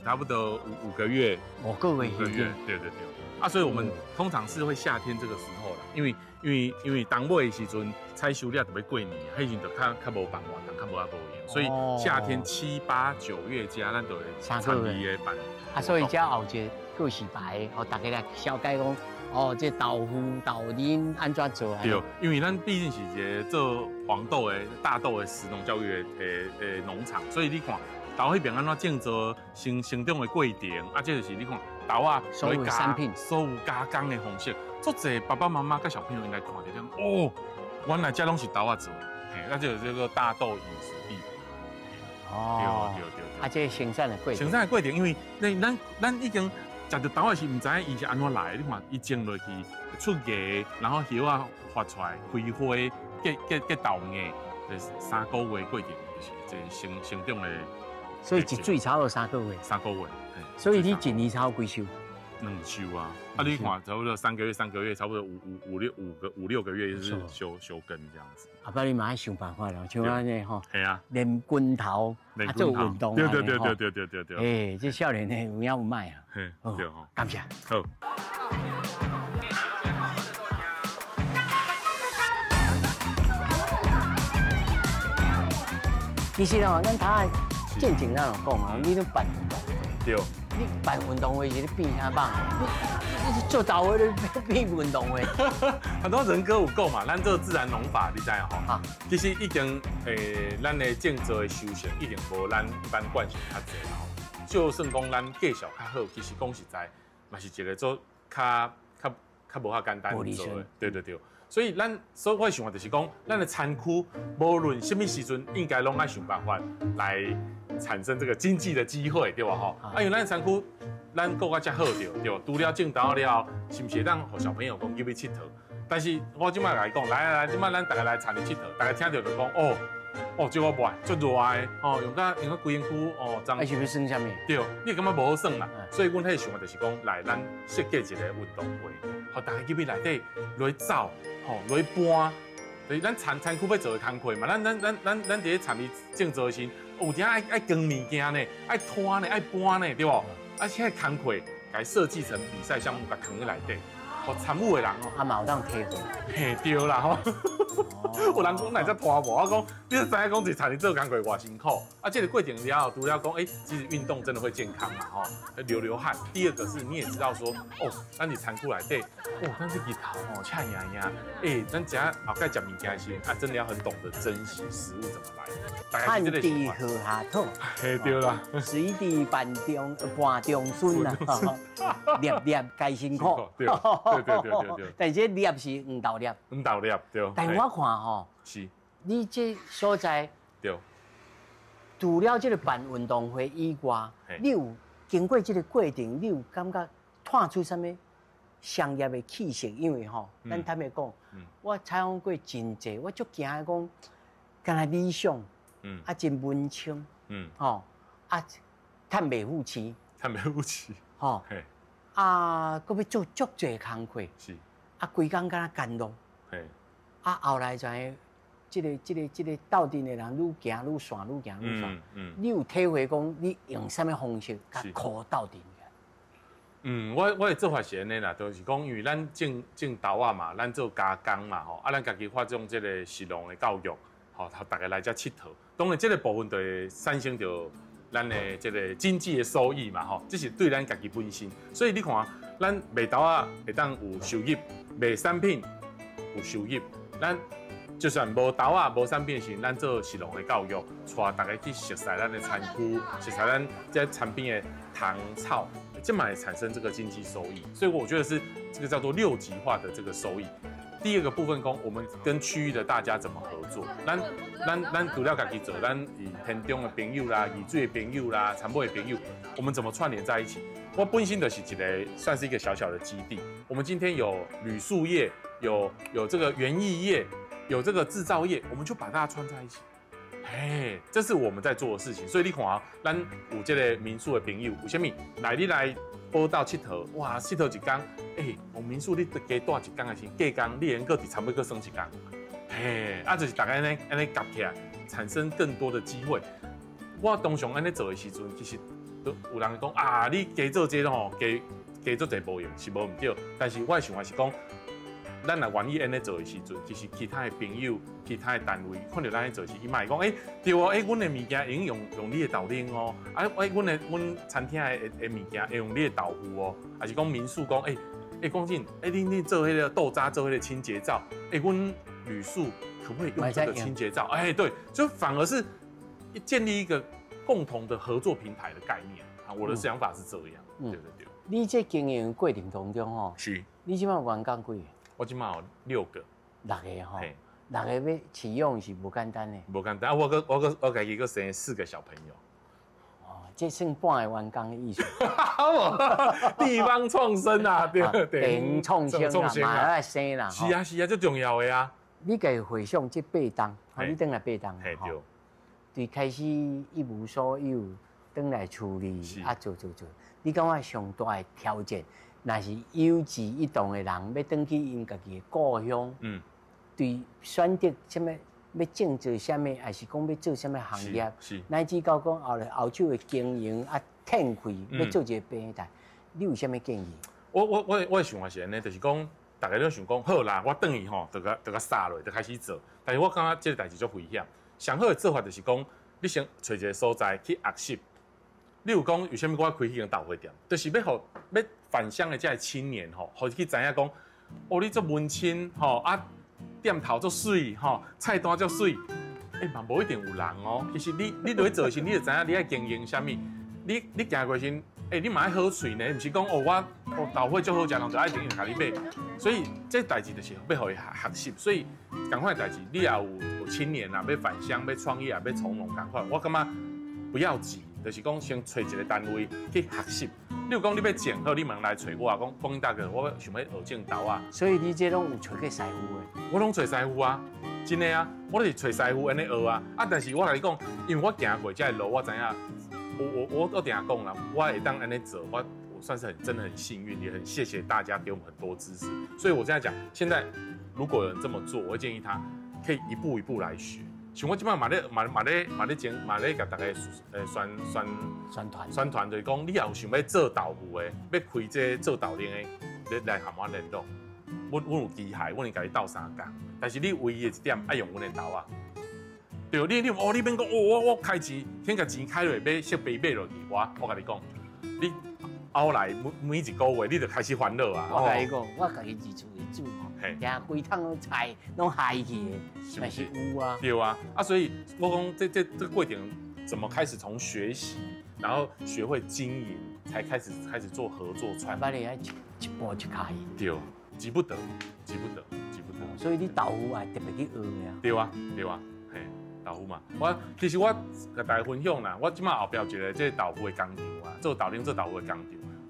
差不多五個月。五個月。5個月，對對對。啊，所以我們通常是會夏天這個時候啦，因為冬尾的時陣採收了就欲過年，彼時陣就較無辦法，較無用，所以夏天7、8、9月遮，咱就會參與的辦。啊，所以遮後一個告示牌，予大家來了解講，哦，這豆腐豆奶按怎做啊？對，因為咱畢竟是一個做黃豆的大豆的食農教育的農場，所以你看豆彼邊按怎種做成成長的過程，啊，這就是你看豆仔所有產品，所有加工的方式，足濟爸爸媽媽佮小朋友𪜶來看著講，哦，原來這攏是豆仔做的，嘿，那就這個大豆飲食地圖。哦，對對對。啊，這個生產的過程，生產的過程，因為咱已經。食著豆仔是毋知影伊是按怎來的，你看伊種落去出芽，然後葉仔發出來開花結結結豆芽，就是3個月過程，就是這個成成長的。所以一水差不多3個月。3個月。所以你一年差不多幾收？ 2收啊！啊，你看差不多3個月，3個月差不多五六個月就是休耕這樣子。阿爸你嘛愛想辦法咯，像按呢吼，係啊，練拳頭，啊做運動，對對對對對對對對。欸，這少年的有影有賣啊。嘿，對吼，感謝。好。其實哦，咱頭仔進前咱有講啊，你攏辦運動會。對。你辦運動會是咧變啥棒？你做豆會咧變運動會？很多人哥有講嘛，咱做自然農法，你知影吼？啊，其實已經咱的種植的收成已經無咱一般慣性較濟啦。就算講咱計數較好，其實講實在，嘛是一個做較無遐簡單做的。對對對，所以咱所以我的想法就是講，咱的田區無論啥物時陣，應該攏愛想辦法來產生這個經濟的機會，對吧？吼，啊，因為咱田區，咱過較才好著，對吧？除了種豆了後，是毋是會當予小朋友講入去𨑨迌？但是我這擺來講，來來來，這擺咱逐家來田裡𨑨迌，大家聽著就講，哦，哦，這我無愛，足熱的，哦，用甲用甲規身軀，哦，髒。啊，是欲耍啥物？對，你會感覺無好耍啦。所以阮彼個想法就是講，來咱設計一個運動會，予大家入去內底落去走，吼，落去搬。就是咱田區欲做的工課嘛，咱佇咧田裡種植的時，有時愛扛物件呢，愛拖呢，愛搬呢，對無？啊，這個工課共設計成比賽項目，共囥佇內底，予參與的人哦，啊嘛有當體會。嘿，對啦吼。有人講來遮拖無，我講你知影講佇田裡做工課偌辛苦，啊，這個過程了後，除了講，欸，其實運動真的會健康嘛，吼，流流汗。第二個是，你也知道說，哦，咱佇田區內底，哦，咱這日頭吼，赤炎炎，欸，咱食後蓋食物件時，啊，真的要很懂得珍惜食物怎麼來。汗滴禾下土，嘿，對啦。水滴盤中盤中餐啊，粒粒皆辛苦。對對對對對。但是這粒是黃豆粒。黃豆粒，對。但我看吼，是，你這所在，對，除了這個辦運動會以外，你有經過這個過程，你有感覺探出啥物商業的氣息？因為吼，咱坦白講，我採訪過真濟，我足驚講，敢若理想，啊真文青，吼，啊趁袂赴市，趁袂赴市，吼，啊，閣欲做足濟工課，是，啊，規工敢若干路，啊，後來就會這個鬥陣的人愈行愈散，愈行愈散。你有體會講你用啥物方式共箍鬥陣？嗯，我的做法是按呢啦，就是講，因為咱種豆仔嘛，咱做加工嘛，吼，啊，咱家己發展這個食農的教育，吼，大家來遮𨑨迌。當然，這個部分就會產生著咱的這個經濟的收益嘛，吼，這是對咱家己本身。所以你看，咱賣豆仔會當有收入，賣產品有收入，咱就算無豆仔、無產品的時，咱做食農的教育，帶大家去熟悉咱的田區，熟悉咱這產品的糖草，這嘛會產生這個經濟收益。所以我覺得是這個叫做六級化的這個收益。第二個部分講，我們跟區域的大家怎麼合作？咱除了家己做，咱與田中的朋友啦、義水的朋友啦、田尾的朋友，我們怎麼串聯在一起？我本身就是一個算是一個小小的基地。我們今天有旅宿業，有這個園藝業，有這個製造業，我們就把大家串在一起。嘿，這是我們在做的事情。所以你看啊，咱有這個民宿的朋友，有啥物來你來寶島𨑨迌，哇，𨑨迌一天，欸，我民宿你加住一天的時，隔工你會閣佇田尾閣耍一天，嘿，啊，就是大家按呢按呢夾起來，產生更多的機會。我當常按呢做的時陣，其實都有人講啊，你加做這個吼，加做這無用，是無毋對。但是我的想法是講，咱若願意按呢做的時陣，其實其他的朋友、其他的單位看著咱咧做時，伊嘛會講，欸，對哦，欸，阮的物件會用你的豆奶哦，啊，欸，阮餐廳的物件會用你的豆腐哦，還是講民宿講，欸，欸，光进，欸，你做彼个豆渣，做彼个清洁皂，欸，阮旅宿可不可以用这个清洁皂？欸，对，就反而是建立一个共同的合作平台的概念啊。我的想法是这样，对对对。你这经营过程当中吼，是，你这摆员工几个？我这摆有6个，6个吼，6个欲饲养是无简单的，无简单。我家己阁生4个小朋友。这算半个员工的意思。地方创生啊，对对，地方创生啊，嘛爱生啦。是啊是啊，最重要的啊。你家回想这8冬，你转来8冬，对。对，开始一无所有，转来厝里啊，做做做。你感觉上大的挑战，若是有志一同的人欲转去𪜶家己的故乡，对选择啥物？欲种做啥物，还是讲欲做啥物行业，乃至到讲后来后手的经营啊，天开欲做一个平台，你有啥物建议？我的想法是按呢，就是讲，大家拢想讲，好啦，我转去吼，就共杀落，就开始做。但是我感觉这个代志足危险。上好的做法就是讲，你先揣一个所在去学习。例如讲，为啥物我开彼间豆花店，就是欲予欲返乡的这个青年吼，予伊去知影讲，哦，你做文青吼啊。店头足媠吼，菜单足媠，欸嘛无一定有人哦。其实你落去做的时，你就知影你爱经营啥物。你行过时，欸，你嘛爱好喙呢，毋是讲哦我哦豆花足好食，人就爱一定共你买。所以这代志就是欲予伊学习。所以仝款的代志，你也有青年啊，欲返乡、欲创业啊，欲从农仝款，我感觉不要急，就是讲先揣一个单位去学习。你有讲你欲种好，你问来揣我，讲光大哥，我想欲学种豆仔。所以你这拢有揣过师傅的？我拢揣师傅啊，真的啊，我就是揣师傅按呢学啊。啊，但是我共你讲，因为我行过这个路，我知影，我定讲啦，我会当按呢做，我算是真的很幸运，也很谢谢大家给我们很多支持。所以我现在讲，现在如果有人这么做，我会建议他可以一步一步来学。像我这摆嘛咧嘛嘛咧嘛咧讲嘛咧共大家宣传宣传，就是讲你也有想欲做豆腐的，欲开这个做豆奶的，你来和我联络。阮有机械，阮会共你斗相共。但是你唯一的一点爱用阮的豆仔。对，你哦，你免讲哦，我开钱，先共钱开落买设备买落去，我共你讲，你后来每一个月你就开始烦恼啊。我共你讲，我家己伫厝里煮吼，定规桶拢菜拢害去的，嘛是有啊。对啊，啊，所以我讲这个过程怎么开始从学习，然后学会经营，才开始做合作传。把你爱一步一脚印。对，急不得，急不得，急不得。所以你豆腐也特别去学的啊。对啊，对啊，嘿，豆腐嘛，我其实我共大家分享啦，我这摆后壁有一个这个豆腐的工厂啊，做豆奶做豆腐的工厂。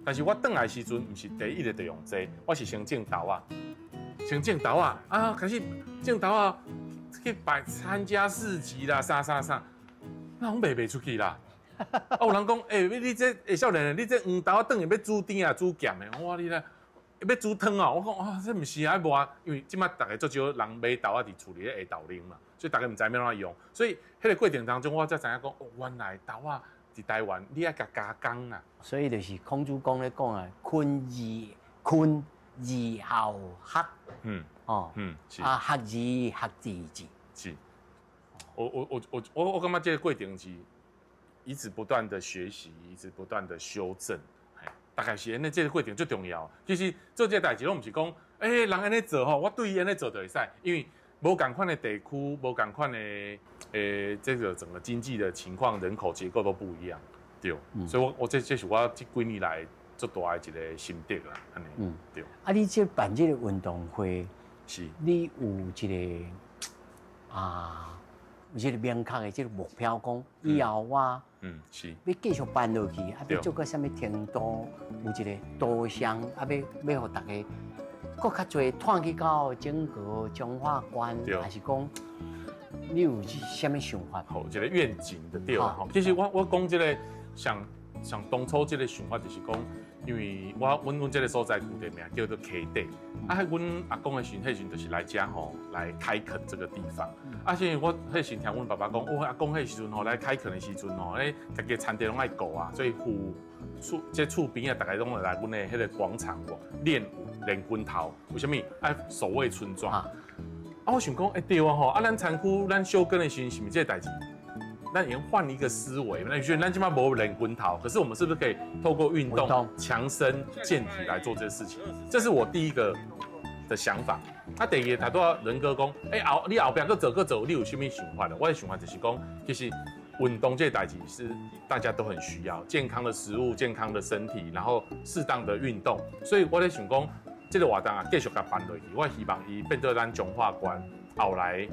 但是我转来时阵，毋是第一个就用这个，我是先种豆仔，先种豆仔啊，开始种豆仔去摆参加市集啦，啥啥啥，那拢卖袂出去啦。啊，有人讲，欸，你这欸少年，你这黄豆仔转去欲煮甜啊，煮咸的，我话你咧，欲煮汤哦。我讲啊，这毋是啊，无啊，因为这摆逐家足少人买豆仔伫厝里咧下豆奶嘛，所以逐家毋知欲按怎用。所以彼个过程当中，我才知影讲，哦，原来豆仔伫台湾，你爱共加工啊。所以就是孔子讲咧讲啊，坤而后学。哦，是。啊，学而学之之。是。我感觉这个过程是一直不断的学习，一直不断的修正，大概是按呢，这个过程最重要。其实做这个代志拢毋是讲，欸，人按呢做吼，我对伊按呢做就会使，因为无仝款的地区，无仝款的这个整个经济的情况、人口结构都不一样，对。所以我这是我这几年来足大的一个心得啦，按呢，对。啊，你这办这个运动会，是，你有一个啊，有这个明确的这个目标，讲以后我，是，欲继续办落去，啊，欲做到啥物程度？有一个导向，啊，欲予大家阁较济湠去到整个彰化县，还是讲你有啥物想法？好，一个愿景就对啦。其实我讲这个，像当初这个想法就是讲，因为阮这个所在旧地名叫做溪底，啊，阮阿公的时彼时就是来遮吼来开垦这个地方。啊，所以我彼时听阮爸爸讲，哦，阿公彼时阵吼来开垦的时阵吼，欸，家己田地拢爱顾啊，所以厝这厝边啊，逐家拢会来阮的彼个广场哦练舞练拳头。为啥物爱守卫村庄？啊，我想讲，欸，对啊吼，啊，咱田区咱休耕的时阵是毋是这个代志？咱已经换一个思维，那觉得咱这嘛无练拳头，可是我们是不是可以透过运动强身健体来做这些事情？这是我第一个的想法。啊，第二个，头拄仔仁哥讲，欸，后你后壁阁做阁做，你有啥物想法的？我的想法就是讲，其实运动这个代志是大家都很需要，健康的食物、健康的身体，然后适当的运动。所以我咧想讲，这个活动啊，继续共办落去，我希望伊变做咱彰化县后来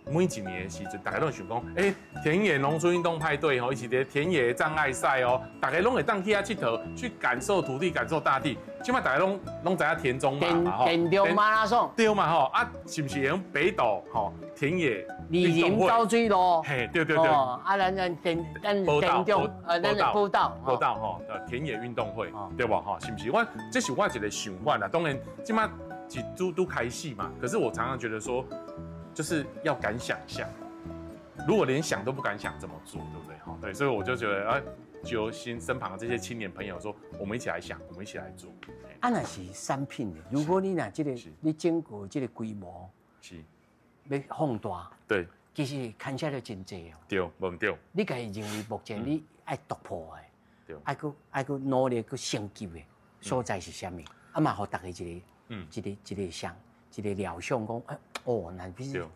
每一年的时阵，大家拢想讲，欸，田野农村运动派对吼，伊是伫田野障碍赛哦，大家拢会当去遐𨑨迌，去感受土地，感受大地。这摆大家拢知影田中马嘛吼，田中马拉松，对嘛吼，啊，是毋是用北斗吼田野二林高水路？嘿，对对对。啊，咱田咱田中，咱宝岛，宝岛吼，田野运动会，对无吼？是毋是？我这是我一个想法啦。当然，这摆是拄开始嘛。可是我常常觉得说，就是要敢想象，如果连想都不敢想，怎么做，对不对？哈，对，所以我就觉得，哎，就新身旁的这些青年朋友说，我们一起来想，我们一起来做。啊，若是产品的，如果你若这个，你整个这个规模是欲放大，对，其实牵涉了真济哦。对，无对。你家己认为目前你爱突破的，对，爱阁努力阁升级的所在是啥物？啊嘛，予大家一个，一个想，一个料想讲，哎，哦，那比如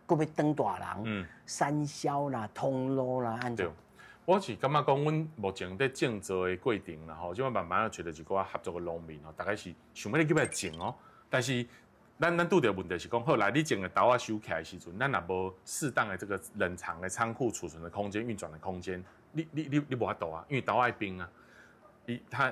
阁欲当大人，产销啦、通路啦，按怎？我是感觉讲，阮目前伫种植的过程啦吼，这摆慢慢仔找著一寡合作的农民吼，大概是想欲入来种哦。但是咱拄著问题是讲，好来你种的豆仔收起来的时阵，咱若无适当的这个冷藏的仓库储存的空间、运转的空间，你无法度啊，因为豆爱冰啊，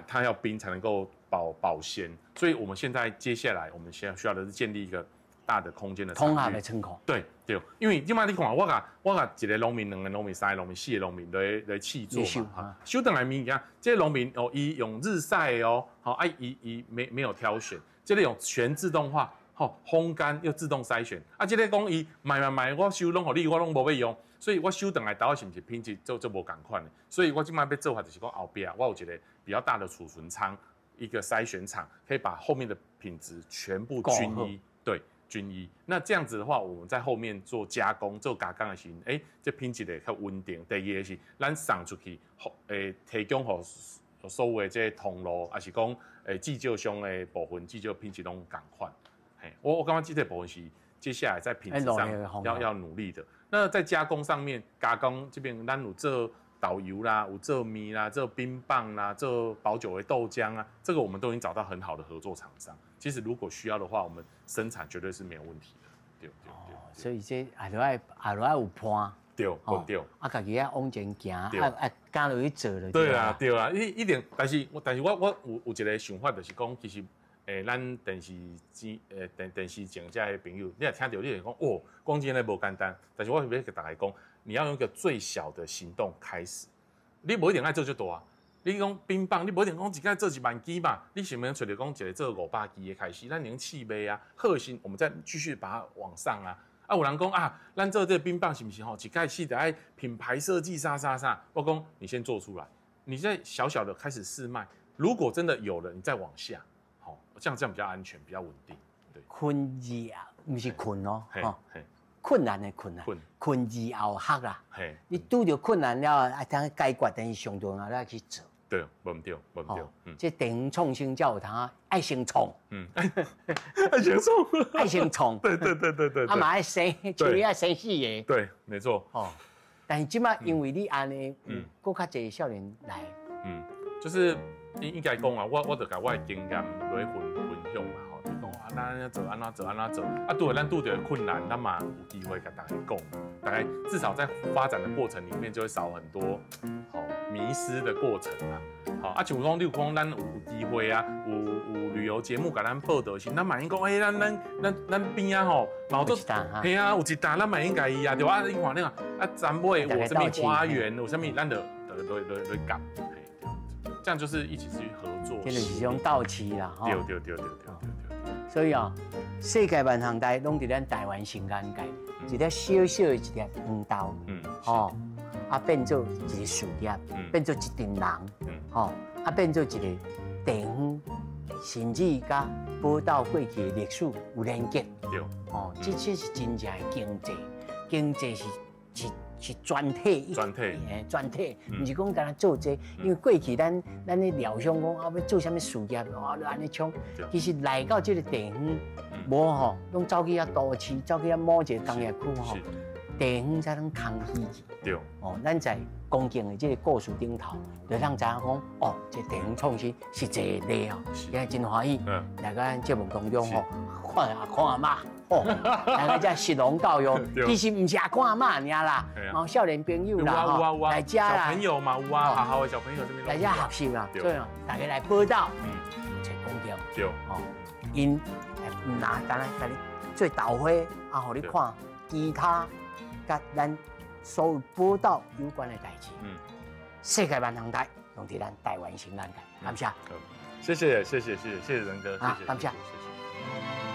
它要冰才能够保鲜。所以我们现在接下来，我们现在需要的是建立一个大的空间的通合的仓库。对对，因为这摆你看，我共一个农民、两个农民、三个农民、四个农民来试做嘛，收转来物件，这个农民哦，伊用日晒哦，好啊，伊没有挑选，这个用全自动化，吼，烘干又自动筛选，啊，这个讲伊买买买，我收拢予你，我拢无欲用，所以我收转来豆是毋是品质做无仝款的？所以我这摆欲做法就是讲后壁我有一个比较大的储存仓，一个筛选厂，可以把后面的品质全部均一，对。均一，那这样子的话，我们在后面做加工、做加工的时候，欸，这品质会较稳定。第二个是，咱送出去，欸，提供予所有的这个通路，还是讲，欸，制造商的部分，制造品质拢仝款。嘿，我感觉这个部分是接下来在品质上要努力的。那在加工上面，加工这边咱有做豆油啦，有做面啦，做冰棒啦，做保酒的豆浆啊，这个我们都已经找到很好的合作厂商。其实如果需要的话，我们生产绝对是没有问题的。对对对。所以这也都爱有伴。对对。啊，家己爱往前行，啊敢落去做了。对啊对啊，一定，但是我有一个想法，就是讲，其实，欸，咱电视机，电视前遮的朋友，你若听著，你会讲，哦，讲真的无简单。但是我欲共大家讲，你要用一个最小的行动开始，你无一定爱做这大。你讲冰棒，你无一定讲一摆做1万支嘛？你想欲揣著讲一个做500支的开始，咱能试卖啊。好势，我们再继续把它往上啊。啊，有人讲啊，咱做这个冰棒是毋是吼？一开始得爱品牌设计啥啥啥。我讲你先做出来，你再小小的开始试卖。如果真的有了，你再往下，好，这样比较安全，比较稳定。对，困而啊，毋是困哦，困难的困啊，困而后学啦。你拄著困难了，啊，通解决，但是上重要咱去做。对，无毋对，无毋对。这地方创新才有通爱先创。爱先创，爱先创。对对对对对。啊嘛爱生，像你爱生四个。对，没错。哦，但是这摆因为你按呢，阁较济少年来。就是应该讲啊，我就共我的经验来分享嘛，吼，就讲啊，咱做按怎做按怎做，啊，拄著咱拄著困难，咱嘛有机会共大家讲，大概至少在发展的过程里面就会少很多好迷失的过程啊。好啊，像讲你有讲咱有机会啊，有旅游节目共咱报道时，咱嘛应讲，欸，咱边仔吼，嘛有做，嘿啊，有一搭，咱嘛应该伊啊，对吧？你看你看啊，展尾有啥物花园，有啥物，咱就来讲，这样就是一起去合作，这就是一种斗市啦，对对对对对对。所以啊，世界万项代拢伫咱台湾新眼界，一粒小小的一粒黄豆，哦，啊变做一个事业，变做一阵人，哦，啊变做一个地方，甚至佮宝岛过去的历史有连结，对，哦，这是真正的经济，经济是是全體，全體，全體，毋是講干焦做這個，因為過去咱咧料想講啊，欲做啥物事業，哇，按呢衝，其實來到這個地方，無吼，攏走去遐都市，走去遐某一個工業區吼，地方才攏空虛去。哦，咱在恭敬的這個故事頂頭，就讓知影講，哦，這地方創新實際的哦，今日真歡喜，來到咱節目當中吼，看阿公阿嬤。哦，來到遮食農教育，其實毋是阿公阿嬤爾啦，哦，少年朋友啦，吼，來遮啦，小朋友嘛有啊，好好的小朋友這邊來遮學習啦，所以大家來寶島，揣公眾，哦，𪜶毋若干焦共你做豆花，啊，予你看其他佮咱所有寶島有關的代誌，世界萬行台，攏佇咱台灣新眼界，感謝。謝謝謝謝謝謝謝謝仁哥，謝謝，感謝。謝謝。